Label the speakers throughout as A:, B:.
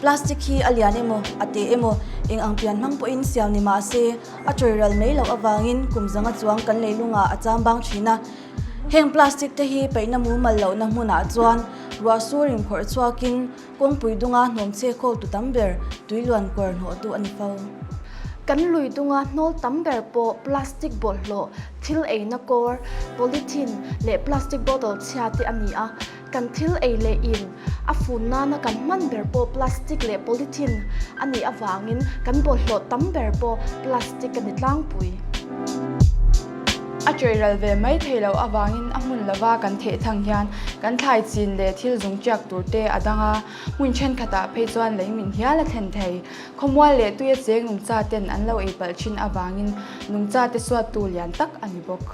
A: Plastic hi a lian emaw, a te emaw, eng ang pian hmang pawhin siam ni mah se, a tawih ral mai loh avangin kum zanga chuang kan leilungah a cham bang thin a. Heng plastic te hi peihna mumal lohna hmunah chuan ruah sur inphawrh chhuakin kawngpui dunga hnawmchhe khawltu tam ber tui luan kawr hnawhtu a ni fo.
B: Kan lui dunga hnawl tam ber pawh plastic bawlhhlawh, thil eina kawr, polythene leh plastic bottle chhia te a ni a. Kan thil ei leh in a fun nana kan hman ber pawh plastic leh polythene a nih avangin kan bawlhhlawh tam ber pawh plastic a ni tlangpui.
C: A ṭawih ral ve mai thei loh avangin a hmun lova kan theh thang hian kan thlai chin leh thil zung ṭiak tur te a dang a, hmun ṭhenkhatah phei chuan lei min hial a thlen thei. Khawmual leh tuia cheng nungcha ten an lo ei palh ṭhin avangin nungcha te suattu lian tak a ni bawk.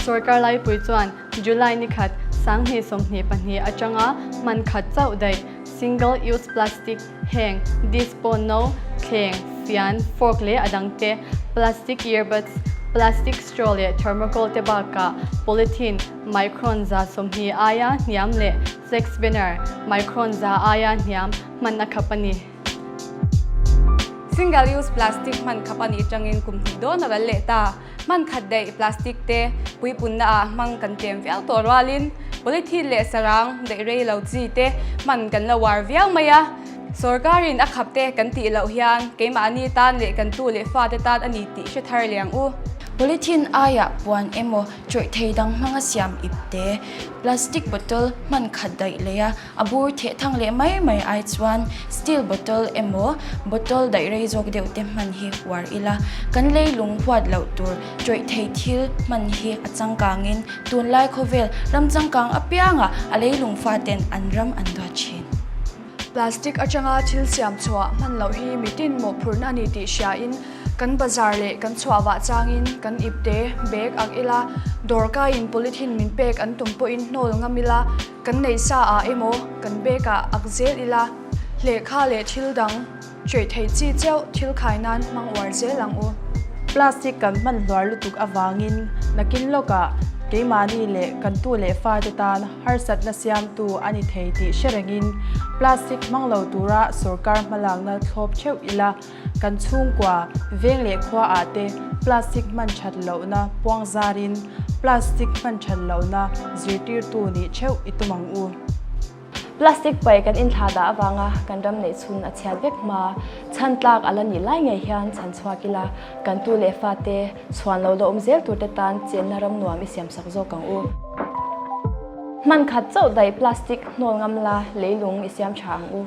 D: Sorkar laipui chuan July ni khat 2022 atanga hman khat chauh daih single use plastic heng dispo no, thleng, fian, fork leh a dang te, plastic earbuds, plastic straw leh thermocol te bakah polythene micron 20 aia hniam leh flex banner micron 100 aia hniam hman a khap a ni.
E: Single use plastic hman khap a nih atangin kum hnih dawn a ral leh ta. Hman khat daih plastic te puipunna ah hmang kan tlem viau tawh rualin polythene leh sarang daih rei lo chi te hman kan la uar viau mai a. Sorkarin a khap te kan tih loh hian keimahni tan leh kan tu leh fate tan a ni tih hre thar liang u.
F: Polythene aiah puan emaw chawih thei dang hmanga siam ip te, plastic bottle hman khat daih leh a A bur theh thang leh mai mai ai chuan steel bottle emaw bottle daih rei zawk deuh te hman hi uar ila, kan leilung huat loh tur tawih thei thil hman hi a changkangin tunlai khawvel ram changkang apiangah a leilung faten an ram an duat thin.
G: Plastic atanga thil siam chhuah hman loh hi mitin mawhphurhna a ni tih hriain Kan bazar leh kan chhuah vah changin kan ipte, bag, ak ila, dawrkaiin polythene min pek an tum pawhin hnawl ngam ila, kan neih sa ah emaw kan bag ah ak zel ila, lehkha leh thil dang ṭeh theih chi cheuh thil khai nan hmang uar zel ang u.
H: Plastic kan hman hluar lutuk avangin nakin lawkah keimahni leh kan tu leh fate tan harsatna siamtu a ni thei tih hre rengin plastic hmang lo tura sorkar hmalakna thlawp theuh ila, Kan chhungkua, veng leh khua ah te plastic hman that lohna puang zarin plastic hman that lohna zirtirtu nih theuh i tum ang u.
I: Plastic paih kan inthlah dah avanga kan ram neih chhun a chhiat vek hma, chhan tlak a la nih lai ngei hian chhan chhuak ila, kan tu leh fate chhuan lo la awm zel turte tan chenna ram nuam i siamsak zawk ang u. Hman khat chauh daih plastic hnawl ngam la leilung i siam tha ang u.